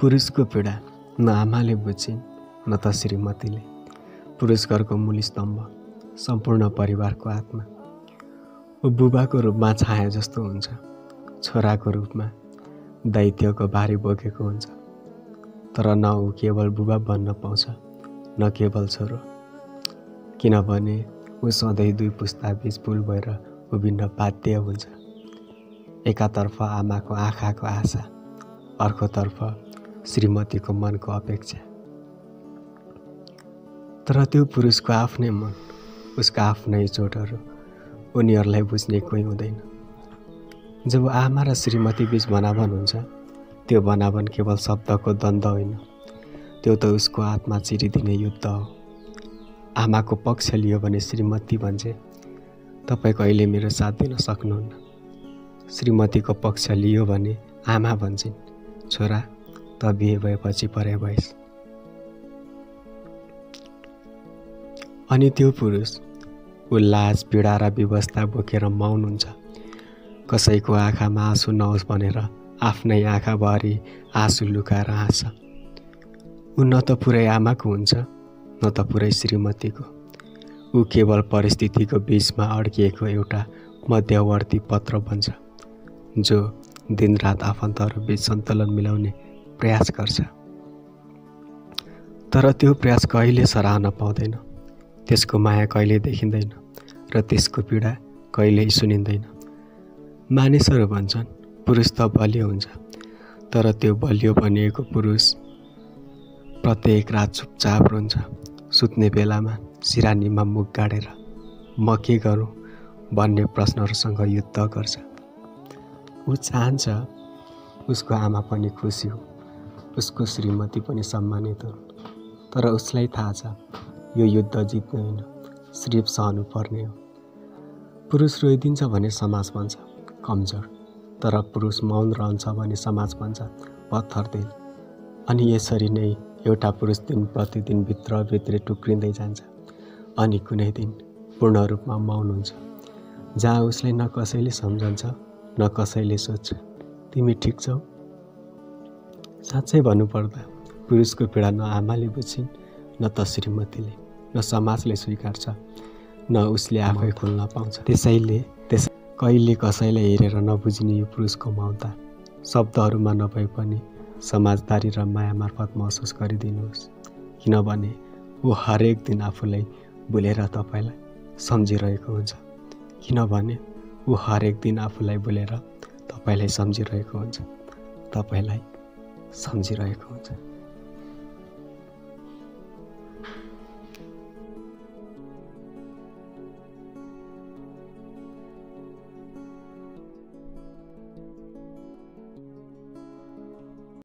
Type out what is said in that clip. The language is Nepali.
पुरुषको पीडा न आमाले बुझिन् न त श्रीमतीले। पुरुष घरको मूल स्तम्भ, सम्पूर्ण परिवारको आत्मा। ऊ बुबाको रूपमा छाया जस्तो हुन्छ, छोराको रूपमा दायित्वको भारी बोकेको हुन्छ। तर न ऊ केवल बुबा बन्न पाउँछ न केवल छोरो, किनभने ऊ सधैँ दुई पुस्ताबीच पुल भएर उभिन्न बाध्य हुन्छ। एकातर्फ आमाको आँखाको आशा, अर्कोतर्फ श्रीमतीको मनको अपेक्षा। तर त्यो पुरुषको आफ्नै मन, उसका आफ्नै चोटहरू उनीहरूलाई बुझ्ने कोही हुँदैन। जब आमा र श्रीमती बीच बनावन हुन्छ, त्यो बनावन केवल शब्दको द्वन्द्व होइन, त्यो त उसको आत्मा चिरिदिने युद्ध हो। आमाको पक्ष लियो भने श्रीमती भन्छे, तपाईँ कहिले मेरो साथ दिन सक्नुहुन्न। श्रीमतीको पक्ष लियो भने आमा भन्छन्, छोरा त बिहे भएपछि परे भइस्। अनि त्यो पुरुष उल्लास, पीडा र व्यवस्था बोकेर मौन हुन्छ। कसैको आँखामा आँसु नहोस् भनेर आफ्नै आँखाभरि आँसु लुकाएर हाँस्छ। ऊ न त पुरै आमाको हुन्छ न त पुरै श्रीमतीको। ऊ केवल परिस्थितिको बीचमा अड्किएको एउटा मध्यवर्ती पत्र बन्छ, जो दिनरात आफन्तहरू बीच सन्तुलन मिलाउने प्रयास गर्छ। तर त्यो प्रयास कहिले सराहन पाउँदैन, त्यसको माया कहिले देखिँदैन र त्यसको पीडा कहिल्यै सुनिँदैन। मानिसहरू भन्छन् पुरुष त बलियो हुन्छ, तर त्यो बलियो भनिएको पुरुष प्रत्येक रात चुपचाप रुन्छ। सुत्ने बेलामा सिरानीमा मुख गाडेर म के गरौँ भन्ने प्रश्नहरूसँग युद्ध गर्छ। ऊ चाहन्छ उसको आमा पनि खुसी हो, उसको श्रीमती पनि सम्मानित हो, तर उसलाई थाहा छ यो युद्ध जित्ने होइन, सिर्फ सहनु पर्ने हो। पुरुष रोइदिन्छ भने समाज भन्छ कमजोर, तर पुरुष मौन रहन्छ भने समाज भन्छ पत्थर दिल। अनि यसरी नै एउटा पुरुष दिन प्रतिदिन भित्रभित्रै टुक्रिँदै जान्छ अनि कुनै दिन पूर्ण रूपमा मौन हुन्छ, जहाँ उसले न कसैले सम्झन्छ न कसैले सोध्छ तिमी ठिक छौ। साँच्चै भन्नुपर्दा पुरुषको पीडा न आमाले बुझिन् न त श्रीमतीले, न समाजले स्वीकार्छ न उसले आफै खोल्न पाउँछ। त्यसैले कहिले कसैलाई हेरेर नबुझिने यो पुरुषको ममता शब्दहरूमा नभए पनि समाजदारी र माया मार्फत महसुस गरिदिनुहोस्, किनभने ऊ हरेक दिन आफूलाई भुलेर तपाईँलाई सम्झिरहेको हुन्छ। किनभने ऊ हरेक दिन आफूलाई भुलेर तपाईँलाई सम्झिरहेको हुन्छ, तपाईँलाई सम्झिरहेको हुन्छ।